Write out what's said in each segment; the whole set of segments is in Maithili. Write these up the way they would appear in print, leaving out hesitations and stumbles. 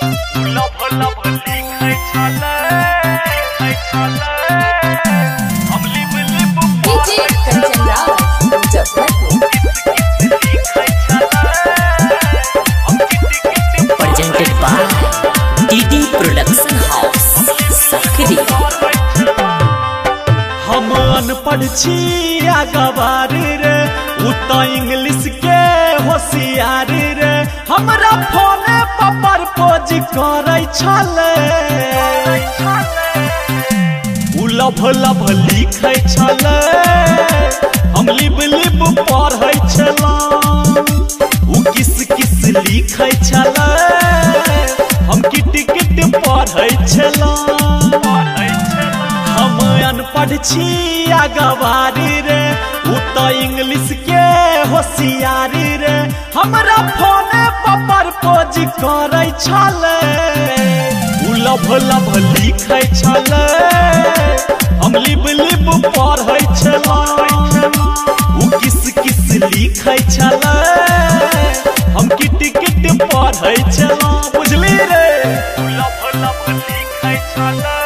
लभ लभ लिखै छलै हम lip lip DJ Kanchan Raj Muzaffarpur. लिखै छलै हम किट किट Presented by DD Production House, Sakri. हम अनपढ़ छी आ गवार रे, उ त इंग्लिश के होशियार रे। हमरा फोने पर प्रपोज करै छलै, उ लभ लभ लिखै छलै, हम लिप लिप पढ़ै छलहुँ। उ किस किस लिखै छलै, हम किट किट पढ़ै छलहुँ। हम अनपढ़ छी आ गवार रे, उ त इंग्लिश के होशियार रे। हमरा फोने पर प्रपोज करै छलै, उ लभ लभ लिखै छलै, हम लिप लिप पढ़ै छलहुँ। उ किस किस लिखै छलै, हम किट किट पढ़ै छलहुँ। बुझली रे? लभ लभ लिखै छलै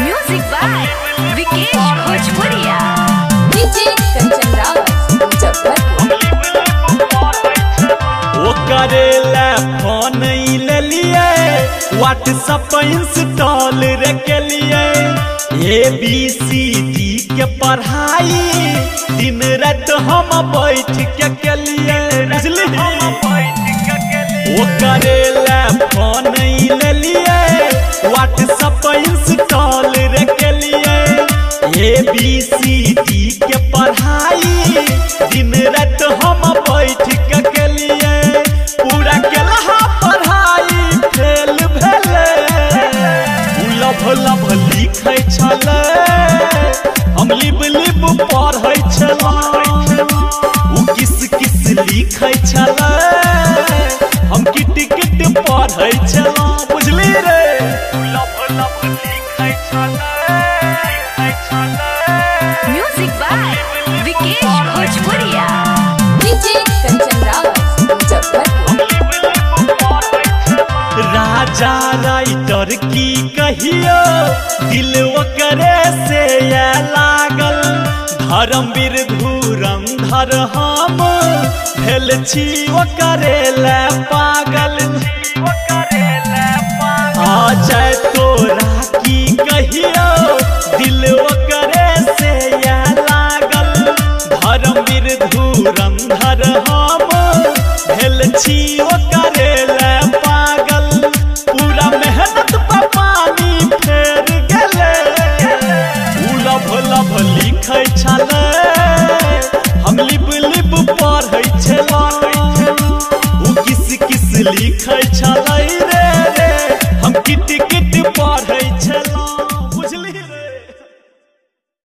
music by Vikesh Bhojpuriya. DJ Kanchan Raj Muzaffarpur. ओ करे ला फोन लेलिए, व्हाट्सएप इंस्टॉल रे के लिए। ए बी सी डी के पढ़ाई दिन रात हम बैठ के केलिए। बुझली? ओ करे ला फोन लेलिए, व्हाट्सएप इंस्टॉल रे के लिए। ए बी सी डी के पढ़ाई दिन रात हम बैठ के केलिए। पूरा केलहा पढ़ाई फेल भेलै, उ लभ लभ लिखै छलै, हम लिप लिप पढ़ै छलहुँ। उ किस किस लिखै छलै, हम किट किट पढ़ै छलहुँ। बुझली रे? लभ लभ लिखै छलै music by Vikesh Bhojpuriya. DJ Kanchan Raj Muzaffarpur. Raja writer की कहियो, दिल ओकरे से ये लागल। धर्मवीर धुरंधर हम भेल छी ओकरे ले